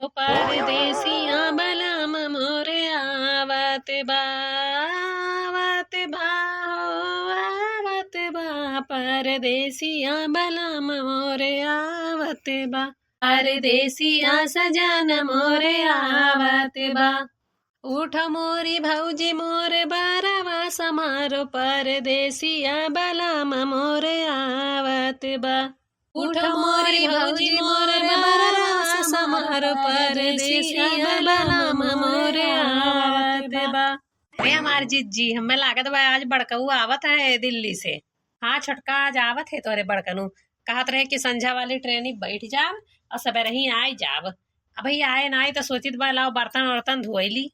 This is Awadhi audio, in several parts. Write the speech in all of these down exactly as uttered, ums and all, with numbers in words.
ओ परदेसिया बलम मोरे आवत बा, आवत बा हो, आवत बा। परदेसिया बलम मोरे आवत बा, परदेसिया सजन मोरे आवत बा। उठ मोरी भौजी मोर बरवा समारो, परदेसिया बलम मोरे आवत बा। उठ मोरी भौजी मोर बरवा समारो, परदेसिया बलम मोरे आवत बा। अरे हमार जिज्जी, हमें लागत बा आज बड़कऊ आवत है दिल्ली से। हाँ छोटका, आज आवत है तोहरे बड़कनू। कहत रहे कि संझा वाली ट्रेनी बैठ जाब और सबेरही आई जाब। अबही आए ना आई तो सोचित बा लाओ बर्तन वर्तन धोई ली।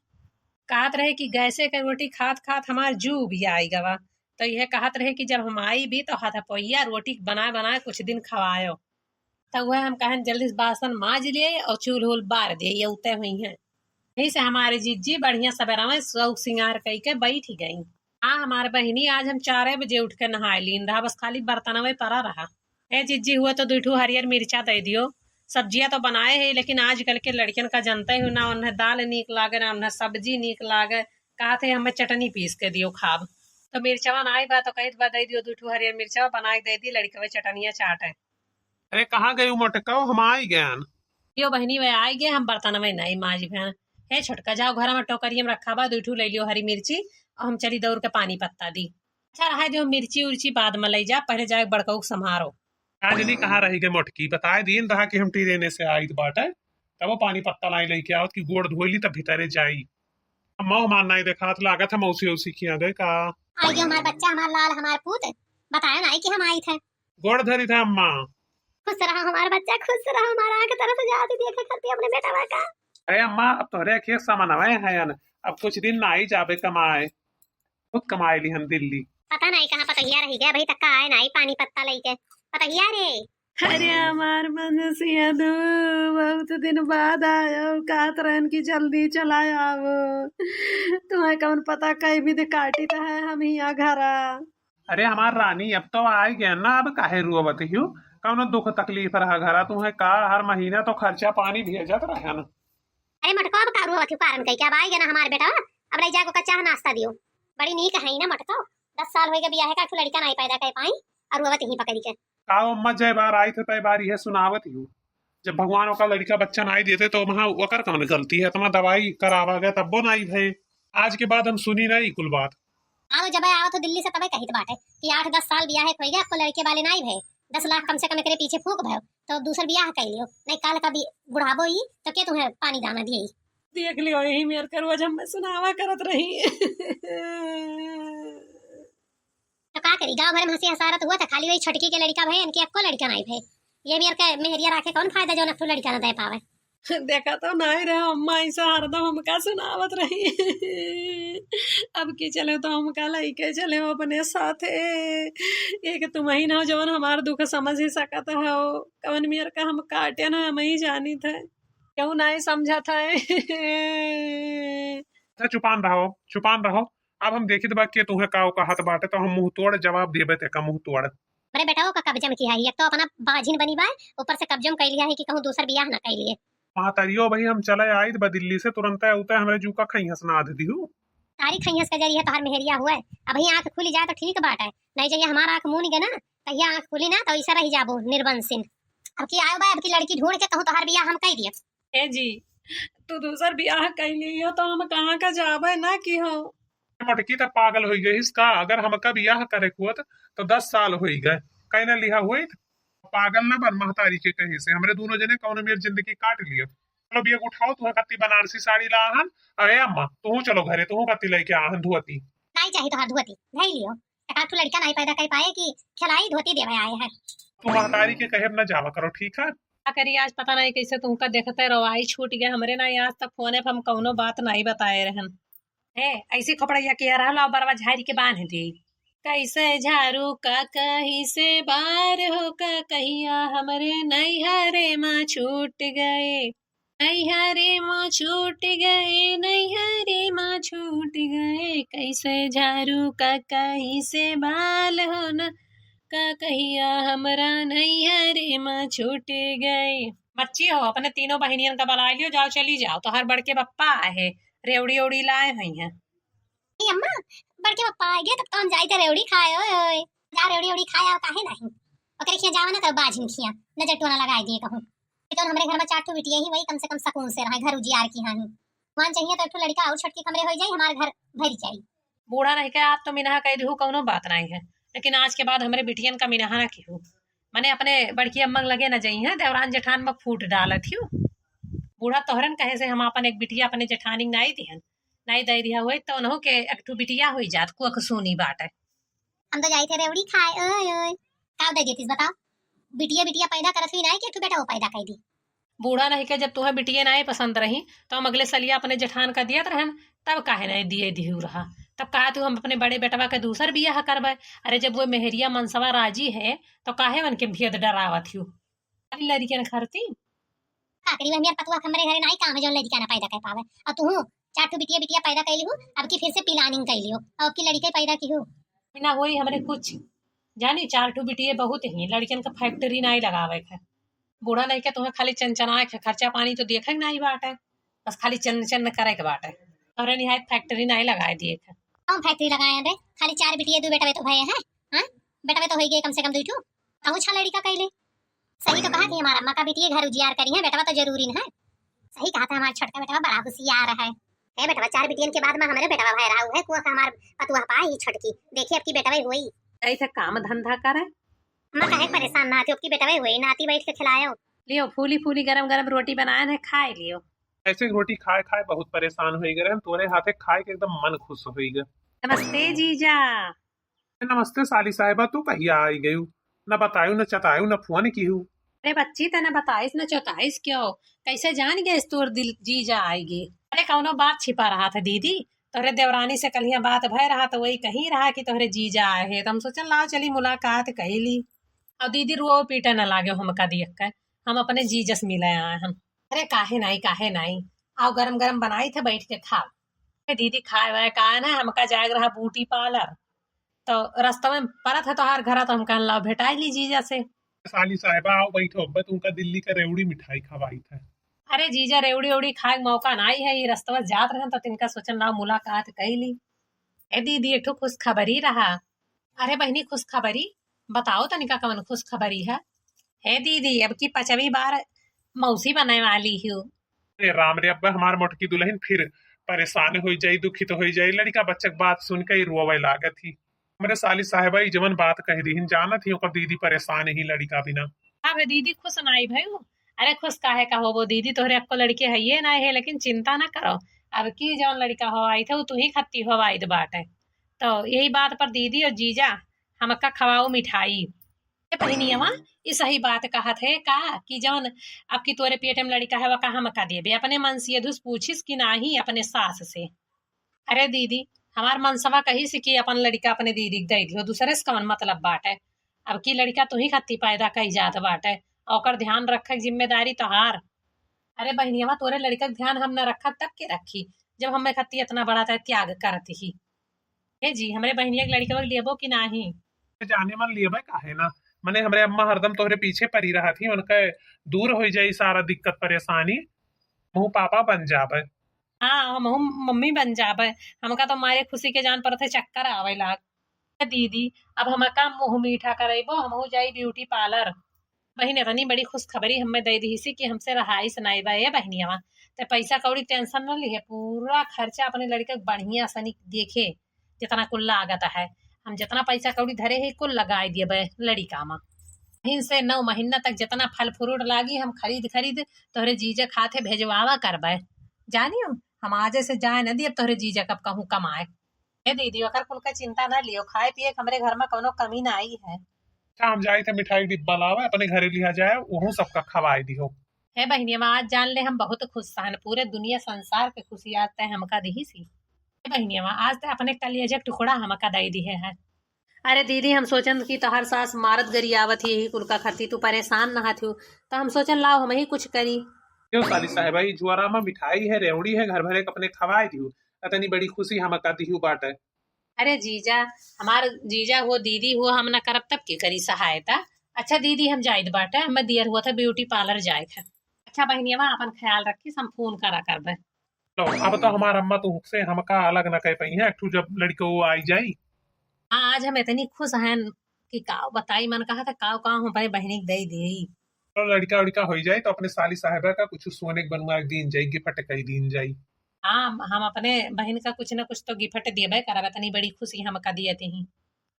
कहत रहे कि गैसे के रोटी खात खात हमार जू भी आई गवा। तो यह कहत रहे कि जब हम आई भी तो हथपोइया रोटी बनाए बनाए कुछ दिन खवायो। तो वह हम कहन जल्दी से बासन माज लिए और चूल्ह उल बार दिए, ये उते हुई हैं। यही से हमारे जिज्जी बढ़िया सबेरवे शौक सिंगार कई के बैठ गई। हाँ हमारे बहिनी, आज हम चारे बजे उठ के नहाए लीन रहा, बस खाली बर्तनवे परा रहा। ए जिज्जी, हुआ तो दुई ठू हरियर मिर्चा दे दियो। सब्जिया तो बनाए है, लेकिन आजकल के लड़कियन का जनते हो ना, उन्हें दाल नीक लागे ना उन्हें सब्जी नीक लागे। कहत है हमें चटनी पीस के दियो खाब। तो मिर्चवा नाई बा तो कहित बा दे दियो दुई ठू हरियर मिर्चवा बना के दे दी, लड़कवे चटनिया चाटे। अरे कहाँ गई मोटकऊ, हम आई गयन। यो बहिनी वे आई गए, हम बर्तनवे नाई माज भैन। हे छोटका, जाओ घर में टोकरिया में रखा बा, दुई ठू ले लियो हरी मिर्ची और हम चली दौड़ के पानी पत्ता दी। अच्छा रहा जो मिर्ची उर्ची बाद में ले जा, पहले जाए बड़कऊ के संभारो। आज नहीं कहाँ रही गए मोटकी, बताए दीन रहा कि हम ट्रेने से आइत बाटे, तब वो पानी पत्ता लाई लेके आवत कि गोड़ धोई ली तब भीतरे जाई। अब मौह मान नहीं देखात, लागत है मौसी औसी किया गए का। आई गयो हमार बच्चा, हमार लाल, हमार पूत, बताया नहीं कि हम आई थे। गोड़ धरी था अम्मा। खुश रहा हमार बच्चा, खुश रहा, हमार आँख तरस जाती देखे खातिर अपने बेटवा का। अरे अम्मा, अब तोहरे अखिए समनवे हैं, अब कुछ दिन ना आई जाबे कमाए, खुद कमाए ली हम दिल्ली। पता नहीं कहाँ पतहिया रही गए, अभी तक का आए नहीं पानी पत्ता लेके। पतहिया रे। अरे हमार मनसिया दू, बहुत दिन बाद आयो, कहत रहन कि जल्दी चला आवो। तुम्हें कौन पता कई विधि काटित है हम हिया घरा। अरे हमार रानी, अब तो आई गए ना, अब काहे रोवत हियो? कौनो दुख तकलीफ रहा घरा तुम्हें का? हर महीना तो खर्चा पानी भेजत रहन। अरे मोटको, अब का रोवत हियो कारण कई के? अब आई गए ना हमार बेटा, अब ले जाके ओका चाह नाश्ता दियो। बड़ी नीक है ना मोटको, दस साल होई गए बियाहे का, एक ठो लड़का नहीं पैदा कर पाई और रोवत ही पकड़ के। का अम्मा, जय बार आई थे तय बार यह सुनावत हियो। जब भगवान ओका लड़का बच्चा नहीं देते तो वहाँ ओकर कौन गलती है? इतना दवाई करावा गया तब वो नहीं भय। आज के बाद हम सुनी नहीं कुल बात। आओ, जब आवत हो दिल्ली से तबे कहित बाटे कि आठ दस साल बियाहे होई गए, आपको लड़के वाले नहीं भय, दस लाख कम से कम एकरे पीछे फूंक भयो, तो दूसर बियाह कर लियो, नहीं काल का भी बुढ़ाबो ही तो के तुम्हें पानी दाना दिए। देख लियो, यही मेर कर रोज हम सुनावा करत रही। तो का करी, गाँव भर में हंसी हंसारत हुआ था, खाली वही छोटकी के लड़का भय, इनके अक्को लड़का नहीं भय। ये मेर के मेहरिया राखे कौन फायदा जो अक्को लड़का ना दे पावे। देखा तो नहीं रहे अम्मा, ऐसा हरदम हमका सुनावत रही। अब की चले तो हमका लइके चले हो अपने साथे। एक तुम ही ना हो जवन हमार दुख समझ ही सकत हो। कवन मेर का हम काटे ना, हम ही जानी थे। क्यों नहीं समझा था? अच्छा, चुपान रहो, चुपान रहो। अब हम देखित बा के तुहे का कहत बाटे, तो हम मुंह तोड़ जवाब देबे ते का मुंह तोड़। अरे बेटा, वो का कब्जम किया है, एक तो अपना बाझिन बनी बा, ऊपर से कब्जम कर लिया है कि कहूँ दूसर बियाह ना कर लिए। महतरियो भाई, हम चले आइत बा दिल्ली से, तुरंत उते हमरे जू का खैहस ना दे दिहू। तारी खैहस का जरिए तोहर मेहरिया हुए, अब ही आँख खुली जाए तो ठीक बात है, नहीं जइया हमारा आँख मून गए ना, तहिया आँख खुली ना तो ऐसा रह जाबो निर्बंसिन। अब की आयो बा, अब की लड़की ढूंढ के कहूँ तोहर बियाह हम कर दिए। ए जी, तू दूसर बियाह कर लियो तो हम कहाँ का जाबे ना की हो। मोटकी त पागल हो गई इसका, अगर हमका बियाह करे के हुआ तो दस साल हो गए, कहीं ना लिहा हुई। पागल ना बन महतारी के कहे से, हमरे दोनों जने कौनो मेर जिंदगी काट लियो। चलो बिया उठाओ, तुहे कत्ती बनारसी साड़ी ला आहन। अरे अम्मा, तू चलो घरे, तू कत्ती लेके आहन धोती। नहीं चाहिए तोहार धोती, धई लियो। एक आध ठो लड़का नहीं पैदा कर पाए कि खिलाई धोती देवे आए हैं। तू महतारी के कहे न जावा करो, ठीक है? का करी, आज पता नहीं कैसे तुमका देखते रवाई छूट गया हमरे ना, आज तक फोने पे हम कौनो बात नहीं बताए रहन। हे, ऐसी खोपड़ैया किया रहा, लाओ बरवा झारी के बांध दी। कैसे झारू का कहीं से बार हो का कहिया हमरे नैहरे माँ छूट गए, नैहरे माँ छूट गए, नैहरे माँ छूट गए, कैसे झारू का कहीं से बाल हो न का कहिया हमरा नैहरे माँ छूट गए। बच्ची हो, अपने तीनों बहिनियन का बलाइ लियो, जाओ चली जाओ, तोहार बड़के बप्पा आए हैं, रेवड़ी ओड़ी लाए हुई हैं। ए अम्मा, बड़के बप्पा आए गए, तब तो हम जाई थे रेवड़ी खाए। ओए ओए, जा रेवड़ी ओड़ी खाए आओ, काहे नहीं? ओकरे खिया जावा ना, तब बाझिन खिया नजर टोना लगाए दिए कहूँ। तो हमरे घर में चार ठो बिटिया ही, वही कम से कम सुकून से रहे, घर उजियार की हाँ ही। भगवान चाहिए तो एक ठो लड़का और छोटकी कमरे हो जाई, हमार घर भर जाई। बूढ़ा नहीं के आप तो मिनहा कह दिहू, कौनो बात नहीं है, लेकिन आज के बाद हमरे बिटियन का मिनहा ना किहू। मने अपने बड़की अम्मा के लगे न जइहें, देवरान जेठान में फूट डालत हियो। बूढ़ा तोहरन कहे से हम अपन एक बिटिया अपने जेठानी के नाई दिहन, नाई दे दिया होई तो उन्हों के एक ठो बिटिया होई जात, कुआ के सूनी बाटे। हम तो जाई थे रेवड़ी खाए। ओए ओए, का दे देतीस बताओ? बिटिया बिटिया पैदा करत हुई नाई कि एक ठो बेटा वो पैदा कर दी। बूढ़ा नहीं के जब तुहें बिटिये नाई पसंद रही तो हम अगले सलिया अपने जेठान का दियत रहन, तब काहे नहीं दिए दिहू रहा? तब कहा तू हम अपने बड़े बेटवा के दूसर बियाह करबे। अरे जब वो मेहरिया मनसवा राजी है तो काहे उनके भेद डरावत हियो? खाली लड़कियन खरती। का करी, वह मेर पतुआ हमरे घरे नाई काम है जौन लड़का ना पैदा कर पावे। और तू चार ठो बिटिया बिटिया पैदा कर लिहू, अब की फिर से प्लानिंग कर लियो, अब की लड़के पैदा की हो। ना होई हमरे कुछ, जानी चार ठो बिटिये बहुत ही, लड़कियन का फैक्ट्री नाई लगावे के। बूढ़ा नहीं के तुम्हें खाली चनचनाए के, खर्चा पानी तो देखे के नाई बाटे, बस खाली चन चन करे के बाटे। तोहरे निहायत फैक्ट्री नाई लगाए दिए के। कौन फैक्ट्री लगाए हैं बे? खाली चार बिटिये दो बेटवे तो भये हैं, हाँ? बेटवे तो होई गए कम से कम दो ठो। कहूँ छा लड़का कैले। सही तो कहा कि हमार अम्मा का बिटिये घर उजियार करी है, बेटवा तो जरूरी न है। सही कहा था हमार छोटका बेटवा बड़ा होशियार है। ए बेटवा, चार बिटियन के बाद में हमरे बेटवा भय रहा है, कुआ का हमार पतुआ पाई छोटकी। देखिए अब की बेटवा होई। ऐसे काम धंधा करे। अम्मा काहे परेशान ना थी, अब की बेटवा होई, नाती बैठ के खिलायो। लियो फूली फूली गरम गरम रोटी बनाए है, खाए लियो। ऐसे रोटी खाए खाए बहुत परेशान होई गए हम, तोरे हाथे खाए के एकदम मन खुश होई गए। नमस्ते जीजा। नमस्ते साली साहिबा, तू कहिया आई गयू? न बतायू, न चतायू, न फोन किहू। अरे बच्ची, तने बताइस न चताइस क्यों? कैसे जान गए तोर दिल जीजा आएगी? अरे कौनो बात छिपा रहा था दीदी, तोहरे देवरानी से कलिया बात भय रहा तो वही कहीं रहा कि तोहरे जीजा आए हैं, तो हम सोचन लाओ चली मुलाकात कही ली। और दीदी रो पीटे न लागे हमका देख के, हम अपने जीजा से मिले आए हम। अरे काहे नाई, काहे नाई, आओ गरम गरम बनाई थे बैठ के खाओ। ए दीदी खाए वाए का ना, हमका जाए रहा ब्यूटी पार्लर, तो रस्ता में परत है तोहार घरा, तो हम कहन लाओ भेटाई ली जीजा से। साली साहिबा आओ बैठो, अब तुमका दिल्ली का रेवड़ी मिठाई खवाई था। अरे जीजा, रेवड़ी उवड़ी खाए के मौका ना आई है, ये रस्तवा जात रहन तो तिनका सोचन लाओ मुलाकात कई ली। ए दीदी, एक ठो खुशखबरी रहा। अरे बहिनी, खुशखबरी बताओ तनिका, कवन खुशखबरी है? हे दीदी, अब की पचवी बार मौसी बने वाली हूँ। अरे राम रे, अब हमार मोटकी दुल्हन फिर परेशान हो जाई, दुखित हो जाई। लड़का बच्चा के बात सुन के ही रोवे लागत ही। हमरे साली साहिबा ई जवन बात कह दीहिन, जानत ही ओकर दीदी परेशान ही लड़का बिना। अब दीदी खुश नाई भयू। अरे खुश काहे का होबो दीदी, तोहरे अक्को लड़के हइये ना है, लेकिन चिंता ना करो, अब की जवन लड़का हो आई थे, उ तू ही खत्ती हो आई बाटे। तो यही बात पर दीदी और जीजा हमका खवाओ मिठाई। ए बहिनियवा, ई सही बात कहत है का कि जवन अब की तोरे पेट में लड़का है, वका हमका देबे? अपने मन से यदुस पूछिस कि नाही अपने सास से। अरे दीदी, हमार मनसवा कही से कि अपन लड़का अपने दीदी के दे दियो, दूसरे से कवन मतलब बाटे? अब की लड़का तू ही खाती पैदा कई जात बाटे, ओकर ध्यान रखे के जिम्मेदारी तोहार। अरे बहिनियवा, तोरे लड़का के ध्यान हम न रखब तब के रखी, जब हमें खाती इतना बड़ा ते त्याग करत ही। ए जी, हमरे बहिनिया के लड़कवा के लेबो कि नाही? जाने मन लेबे काहे ना, मने हमरे अम्मा हरदम तोहरे पीछे पड़ी रहत ही, उनके दूर हो जाई सारा दिक्कत परेशानी, मुँह पापा बन जाबे। हाँ, हमहू मम्मी बन जाबे। हमका तो मारे खुशी के जान परत है, चक्कर आवे लाग। ए दीदी, अब हमका मुँह मीठा करेबो, हमहू जाई ब्यूटी पार्लर। बहिन, इतनी बड़ी खुशखबरी हमें दे दी सी कि हमसे रहाइस नाई बा। ए बहिनिया, ते पैसा कौड़ी टेंशन न लिहे, पूरा खर्चा अपने लड़के के बढ़िया सनी देखे, जितना कुल लागत है, हम जितना पैसा कौड़ी धरे है कुल लगाए दिए बे लड़िका में। बहिन से नौ महीना तक जितना फल फ्रूट लागी हम खरीद खरीद तोहरे जीजा खाते भेजवावा करबे। जानियो, हम आजे से जाए न दिए तोहरे जीजा कब कहूँ कमाए। हे दीदी, ओकर कुल का चिंता ना लियो, खाए पिए के हमरे घर में कौनो कमी ना आई है। अच्छा, हम जाई थे मिठाई डिब्बा लावे, अपने घरे लिहा जाए, वहू सबका खवाए दिहो। हे बहिनिया, आज जान ले हम बहुत खुश हन, पूरे दुनिया संसार के खुशी आज तय हमका दिही सी। हे बहिनिया, आज तय अपने कलेजे के टुकड़ा हमका दे दिहे है। अरे दीदी, हम सोचन कि तोहार सास मारत गरियावत ही यही कुल का खातिर, तू परेशान नहात हो, तो हम सोचन लाओ हम ही कुछ करी। क्यों साली साहेबा, ई जुआरा में मिठाई है, रेवड़ी है, घर भरे के अपने खवाए दियो, इतनी बड़ी खुशी हमका दिहू बाटे। अरे जीजा, हमार जीजा हो, दीदी हो, हम ना करब तब के करी सहायता? अच्छा दीदी, हम जाइत बाटे, हमें दियर हुआ था ब्यूटी पार्लर जाए के। अच्छा बहिनिया, आपन ख्याल रखिस, हम फोन करा करबे। लो, अब तो हमार अम्मा तो हुक से हमका अलग न कह पइहैं, एक ठू जब लड़िकौ आई जाई। हाँ, आज हम इतनी खुश हैं कि काव बताई, मन कहा था काव काव हम अपने बहिनी के दे दी। तो लड़िका उड़िका होइ जाई तो अपने साली साहेबा का कुछ सोने के बनवा के दीन जाई, गिफ्ट कई दीन जाई। हाँ, हम अपने बहिन का कुछ न कुछ तो गिफ्ट देबे करब, इतनी बड़ी खुशी हमका दियत ही।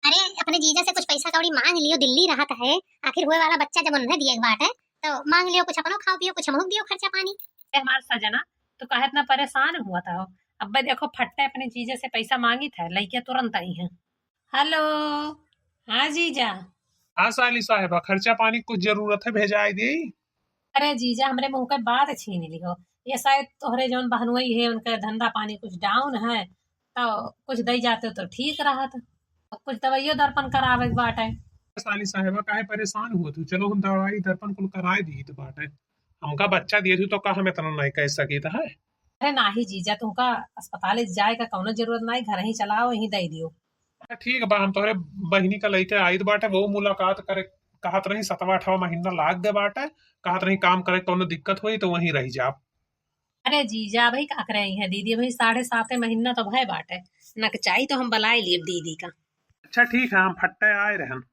अरे, अपने जीजा से कुछ पैसा कौड़ी मांग लियो, दिल्ली रहत है, आखिर हुए वाला बच्चा जब उन्हें दिए के बाटे, तो मांग लियो कुछ अपनो खाओ पियो, कुछ हमहू दियो खर्चा पानी। ए, हमार सजना, तो काहे इतना परेशान हुआ था हो? अब देखो, फट्टे अपने जीजा से पैसा मांगी था, लइके तुरंत आई हैं। हेलो, हाँ जीजा। हाँ साली साहेबा, खर्चा पानी कुछ जरूरत है, भेजाए दी। अरे जीजा, हमरे मुंह के बात छीन लिहो। ये शायद तोहरे जौन बहनुई है, उनका धंधा पानी कुछ डाउन है, तो कुछ दे जाते तो ठीक रहत। कुछ दवाइयो दर्पण करावे के बाटे। साली साहेबा, काहे परेशान हुआ तू? चलो, हम दवाई दर्पण कुल कराए दी तो बाटे। हमका बच्चा दिए तू तो का हम इतना नहीं कह सकी था है? अरे नाही जीजा, तुमका अस्पताल जाए का कौनो जरूरत नाही, घर ही चलाओ, यहीं दे दियो। अच्छा, ठीक बा, हम तोहरे बहिनी का लइके आइत बाटे, वो मुलाकात करे कहत रही, सतवा अठवा महीना लाग गए बाटे, कहत रही काम करे कौनो दिक्कत होई तो वहीं रह जाब। अरे जीजा, भाई का करे हैं दीदी, भाई साढ़े सात महीना तो भय बाटे, नकचाई तो हम बलाई लिए दीदी का। अच्छा ठीक है, हम फट्टे आए रहन।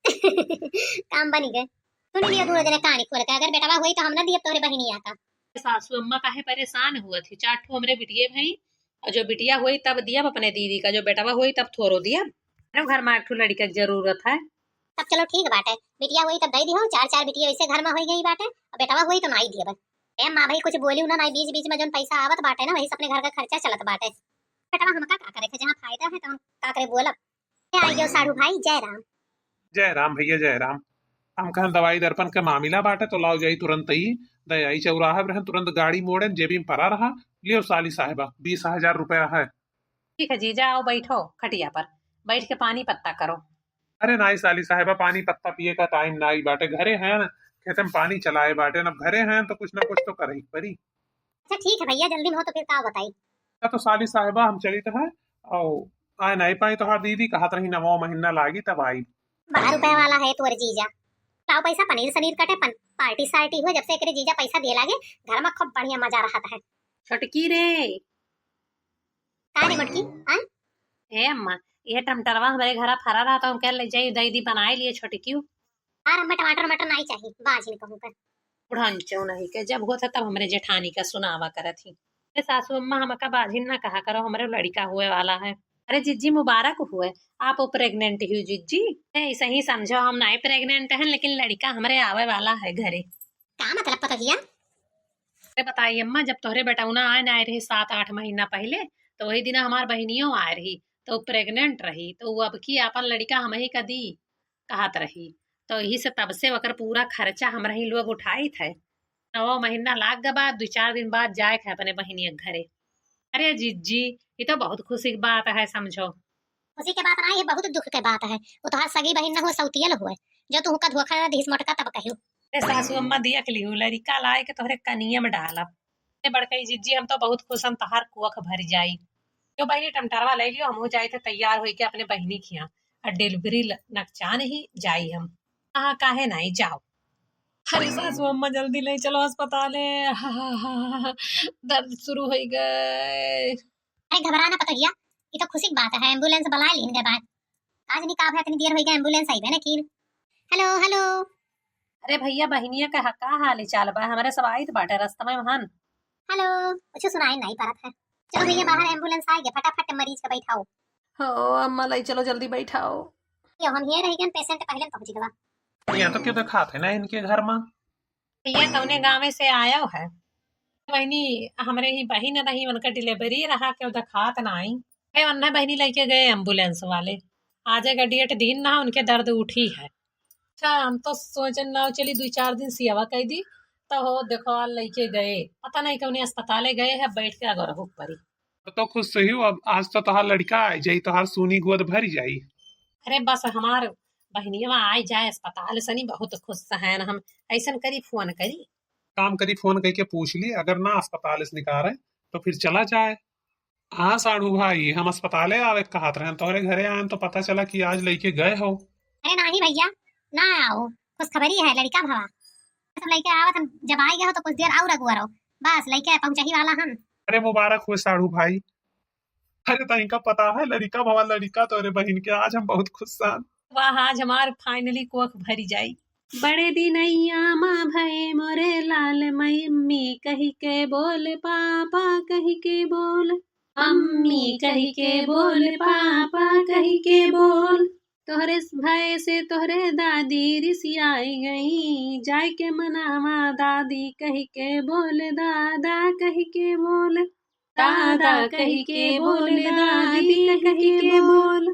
काम बनी गए। सुन लियो दोनों जने कहानी खोल के, अगर बेटवा होई तो हम ना दियब तोहरे बहिनिया का। सासू अम्मा काहे परेशान हुआ थी, चार ठो हमरे बिटिये भाई, और जो बिटिया होई तब दियब अपने दीदी का, जो बेटवा होई तब थोरो दियब। अरे घर में एक ठो लड़का के जरूरत है। तब चलो ठीक बाटे, बिटिया होई तब दे दिहो, चार चार बिटिया वैसे घर में होई गई बाटे, और बेटवा होई तो नाई दियब। ए माँ भाई कुछ बोली ना, नाई बीच बीच में जोन पैसा आवत बाटे ना, वही से अपने घर का खर्चा चलत बाटे। बेटवा हमका का करे थे, जहाँ फायदा है तो हम का करे बोलब। ए, आ गयो साढ़ू भाई, जय राम। जय राम भैया, जय राम। हम कहन दवाई दर्पण के मामला बाटे तो लाओ जाई तुरंत ही। दे आई चौराहा पर रहन, तुरंत गाड़ी मोड़न, जेबी में परा रहा। लियो साली साहेबा, बीस हजार रुपया है। ठीक है जीजा, आओ बैठो खटिया पर, बैठ के पानी पत्ता करो। अरे नाई साली साहेबा, पानी पत्ता पिए का टाइम नाई बाटे, घरे हैं ना, खेते में पानी चलाए बाटे ना, अब घरे हैं तो कुछ ना कुछ तो करे ही परी। अच्छा ठीक है भैया, जल्दी में हो तो फिर का बताई? अच्छा तो साली साहेबा, हम चलित है, और आए नाई पाई तोहार दीदी, कहत रही नवा महीना लागी तब आई। बारह रुपया वाला है तोर जीजा, लाओ पैसा, पनीर सनीर कटे, पन-, पार्टी सार्टी हुए, जब से एकरे जीजा पैसा दिए लागे, घर में खूब बढ़िया मजा रहत है। छोटकी रे। का रे मोटकी? हाँ? ए अम्मा, ये टमाटरवा हमरे घरा फरा रहा तो हम कह ले जाई दे दी बनाए लिए छोटकी। यार हमें टमाटर मटर नहीं चाहिए, बाजिन कहूँ का। बुढ़ान चौ नहीं के, जब होता तब हमरे जेठानी का सुनावा करत ही। ए सासू अम्मा, हमका बाजिन ना कहा करो, हमरे लड़का हुए वाला है। अरे जिज्जी मुबारक हुए, आप प्रेग्नेंट ही जिज्जी। ए, ऐसे ही समझो हम नहीं प्रेग्नेंट हैं, लेकिन लड़का हमरे आवे वाला है घरे। का मतलब पतोहिया? अरे बताई अम्मा, जब तोहरे बेटौना आए ना आए रही सात आठ महीना पहले, तो वही दिन हमार बहिनियों आए रही, तो प्रेग्नेंट रही, तो वो अब की आपन लड़का हम ही का दी कहत रही, तो यही से तब से ओकर पूरा खर्चा हम रही लोग उठाई थे। नौ महीना लाग गए बाद दो चार दिन बाद जाए थे अपने बहिनिया के घरे। अरे जिज्जी, ये तो बहुत खुशी की बात है समझो। खुशी के बात ना, ये बहुत दुख के बात है। वो तोहार सगी बहिन ना हुए, सौतियल हुए, जो तू हुका धोखा ना दिहिस मोटका तब कहियो। ए सासू अम्मा, देख लिहू, लड़िका लाए के तोहरे कनिया में डालब। ए बड़कई जिज्जी, हम तो बहुत खुश हम, तोहार कोख भर जाई। जो बहिनी टमटरवा ले लियो, हमहू जाए थे तैयार होई के अपने बहिनी खिया, और डिलीवरी ल-, नकचान ही जाई हम। हाँ, काहे नहीं, जाओ। अरे सासू अम्मा, जल्दी ले चलो अस्पताल है। दर्द शुरू हो गए। अरे घबरा ना पतोहिया, ये तो खुशी की बात है, एम्बुलेंस बुला लीन गए बात। आज नहीं का है, इतनी देर हो गई, एम्बुलेंस आई है ना की। हेलो, हेलो। अरे भैया, बहिनिया का का हाल चाल बा? हमारे सब आइत बाटे रास्ता में हन। हेलो, कुछ सुनाई नहीं पड़त है। चलो भैया, बाहर एम्बुलेंस आ गया, फटाफट मरीज का बैठाओ। हो अम्मा, ले चलो, जल्दी बैठाओ। यो, हम हियर रह गए, पेशेंट पहले पहुंच गवा। यहाँ तो क्यों दिखाते ना इनके घर में? भैया कौने गाँवे से आयो है? बहिनी, हमरे ही बहिन रही, उनका डिलीवरी रहा, केहू देखात नाई। ए, उन्हें बहिनी लेके गए एम्बुलेंस वाले। आज का डेट दिन ना, उनके दर्द उठी है। अच्छा, हम तो सोचन ना, चली दो चार दिन सेवा कर दी, तो हो देखो, आ लेके गए, पता नहीं कौने अस्पताले गए है, बैठ के अगर हुक परी। तो, तो खुश सही हो, अब आज तो तोहार लड़का आ जाई, तोहार सूनी गोद भर जाई। अरे बस, हमार बहिनिया आ जाए अस्पताल से, नहीं बहुत खुश है ना हम। ऐसन करी, फोन करी। काम करी, फोन करके पूछ ली, अगर ना अस्पताल से निकाले तो फिर चला जाए। हाँ साढ़ू भाई, हम अस्पताले आवे के कहत रहन, तोहरे घरे आयन तो पता चला कि आज लइके गए हो। अरे नाही भैया, ना आओ, खुशखबरी है, लड़का भवा। तो लइके आवत हन, जब आइ गए हो तो कुछ देर और अगुआ रहो, बस लइके पहुँचही वाला हन। अरे मुबारक हो साढ़ू भाई। अरे तनिका पता है लड़िका भवा लड़िका तोरे बहिन के, आज हम बहुत खुश हन। वाह, आज हमार finally कोख भरी जाई। बड़े दिनैया मा भए मोरे लाल, मम्मी कहि के बोल, पापा कहि के बोल, मम्मी कहि के बोल, पापा कहि के बोल। तोहरे भए से तोहरे दादी रिसियाई गई, जाए के मनावा दादी कहि के बोल, दादा कहि के बोल, दादा कहि के बोल, दादी कहि के बोल।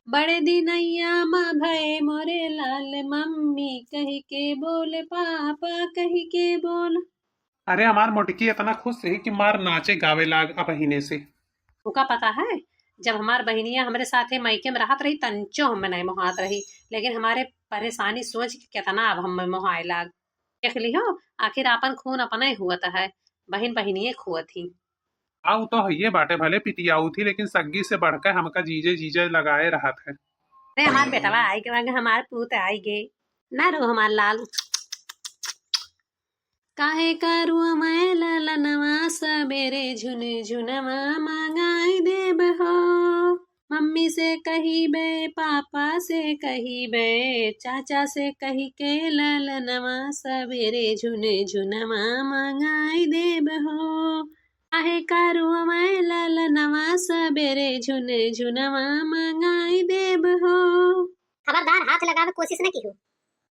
बड़े दिनैया मा भए मोरे लाल, मम्मी कहि के बोल, पापा कहि के बोल। अरे हमार मोटकी इतना खुश रही कि मार नाचे गावे लाग अब हिने से। तुका पता है, जब हमार बहिनिया हमरे साथे मायके में रहत रही, तंचो हमें नहीं मोहात रही, लेकिन हमारे परेशानी सोच के कितना अब हमें मोहाए लाग। देख लिहो, आखिर आपन खून अपने हुअत है, बहिन बहिनिये खुअत ही। आ, उ तो हइये बाटे, भले पितियाऊ थी, लेकिन सग्गी से बढ़कर हमका जीजे जीजे लगाए रहत है। अरे हमार बेटवा आई के, हमार पूत आई गे, ना रो हमार लाल। काहे करुआ मैं ललनवा सबेरे झुनझुनवा मंगाई देब हो। मम्मी से कहिबे, पापा से कहिबे, चाचा से कहि के ललनवा सबेरे झुनझुनवा मंगाई देब हो। काहे करुआ मैं ललनवा सबेरे झुनझुनवा मंगाई देब हो। खबरदार हाथ लगावे कोशिश न किहो।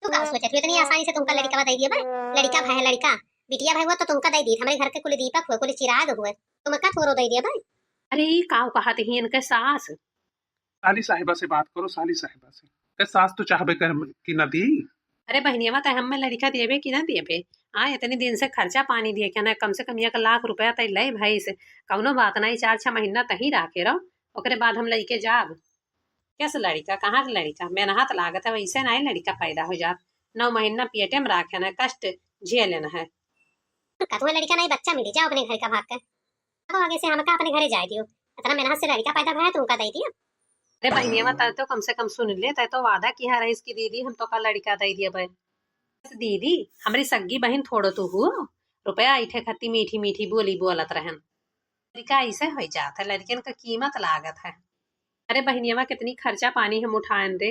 तू का सोचत हो इतनी आसानी से तुमका लड़िकवा दे दिए बे? लड़िका भाई है लड़िका, बिटिया भाई हुआ तो तुमका दे दी। हमरे घर के कुल दीपक हुए, कुल चिराग हुए, तुमका थोड़ो दे दिए बे? अरे ई का कहत ही इनके सास? साली साहिबा से बात करो, साली साहिबा से। के सास तो चाहबे कर कि ना दी। अरे बहनिया, तै हमें लड़िका देबे कि ना देबे? आ इतनी दिन से खर्चा पानी दिए क्या ना, कम से कम एक लाख रुपया तै ले भाई से, कौनो बात नहीं, चार छह महीना तही रह के रहो, ओकरे बाद हम लइके जाब। कैसे लड़िका? कहाँ के लड़िका? मेहनत लागत है, वैसे नहीं लड़िका पैदा हो जात। नौ महीना पेटे में राखे न, कष्ट झेले न है। कतुआ लड़िका नहीं, बच्चा मिली जाओ अपने घर का भाग के। अब आगे से हमका अपने घरे जाए दियो। इतना मेहनत से लड़िका पैदा भया, तुमका दे दिया। अरे बहनिया, तै तो कम से कम सुन ले, तै तो वादा किया रहीस कि दीदी हम तो का लड़िका दे दिया भाई। दीदी, हमरी सग्गी बहन थोड़ो तू हो, रुपया ऐठे खत्ती मीठी मीठी बोली बोलत रहन। लड़िका ऐसे हो जात है, लड़कियन का कीमत लागत है। अरे बहनियवा, कितनी खर्चा पानी हम उठाएन रे।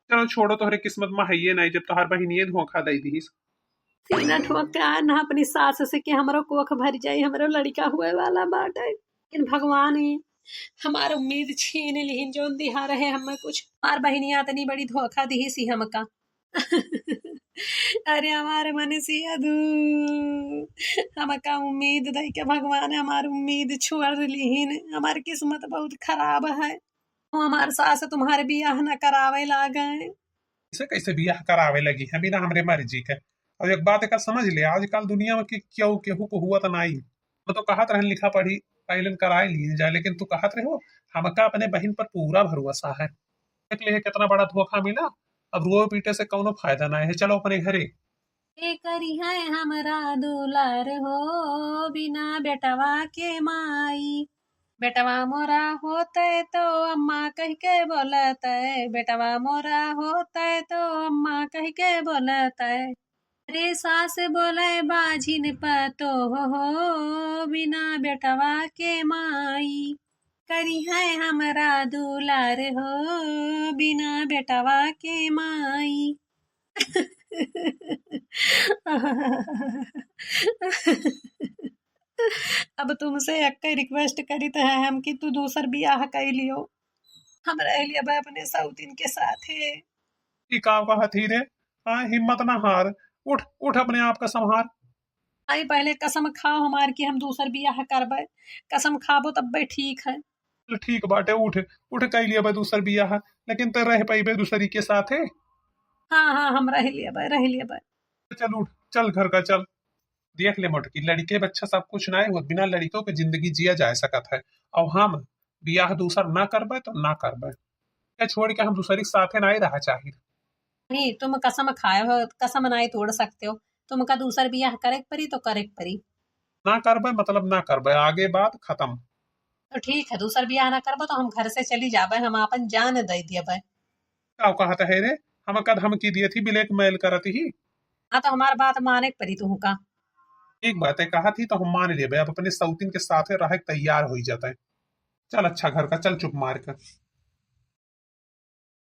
चलो छोड़ो, तोहरे किस्मत में हइये नहीं, जब तोहार बहनिये धोखा दे दीस। सीना ठोक के आए ना अपनी सास से कि हमरो कोख भर जाई, हमरो लड़िका हुए वाला बाटे। लेकिन भगवान ही हमार उम्मीद छीन लिहिन, जौन दिहा रहे हमें कुछ। हमार बहनिया इतनी बड़ी धोखा दिहिस ही हमका। अरे हमार मनसिया दू, हमका उम्मीद दे के भगवान हमार उम्मीद छोड़ लिहिन। हमार किस्मत बहुत खराब है। हमार सास तुम्हार बियाह न करावे लागे। इसे कैसे बियाह करावे लगी है बिना हमरे मर्जी के? और एक बात एकर समझ ले, आजकल दुनिया में कि क्यों केहू को हुआ तो नाई। वो तो कहत रहन लिखा पढ़ी पहले कराए लिए जाए, लेकिन तू कहत रहे हो हमका अपने बहन पर पूरा भरोसा है। देख ले, कितना बड़ा धोखा मिला। अब रोए पीटे से कौनो फायदा ना है, चलो अपने घरे। के करी है हमरा दुलार हो, बिना बेटवा के माई। बेटवा मोरा होते तो अम्मा कह के बोलते, बेटवा मोरा होते तो अम्मा कह के बोलते। रे सास बोले बाझिन पतोह हो, बिना बेटवा के माई। करी है हमरा दुलार हो, बिना बेटवा के माई। अब तुमसे एक request करित है हम कि तू दूसर बियाह कर लियो, हम रह लिया भाई अपने सौतीन के साथ है। ई का कहत ही रे? हाँ, हिम्मत ना हार, उठ, उठ, अपने आप का संभार। आई पहले कसम खाओ हमार कि हम दूसर बियाह करबे, कसम खाबो तब्बे ठीक है। चल ठीक बाटे, उठ, उठ, कई लिया बे दूसर बियाह, लेकिन ते रह पइबे दूसरी के साथे? हाँ, हाँ, हम रह लिया बे, रह लिया बे। चल उठ, चल घर का चल। देख ले मोटकी, लड़िके बच्चा सब कुछ ना होत, बिना लड़िकों के जिंदगी जिया जा सकत है। और हम बियाह दूसर ना करबे तो ना करबे, ये छोड़ के हम दूसरी के साथे ना ही रहा चाहिए। नहीं, तुम कसम खाए हो, कसम नहीं तोड़ सकते हो, तुमका दूसर बियाह करे के परी तो करे के परी। ना करबे मतलब ना करबे, आगे बात खत्म। तो ठीक है, दूसर बियाह ना करबो तो हम घर से चली जाबे, हम आपन जान दे देबे। का कहत है रे? हमका धमकी दिए थी, blackmail करत ही। हाँ, तो हमार बात माने के परी तुहका। एक बात है, कहा थी तो हम मान लेबे, अब अपने सौतिन के साथे रहे के तैयार होई जाता है। चल अच्छा घर का, चल चुप मार कर।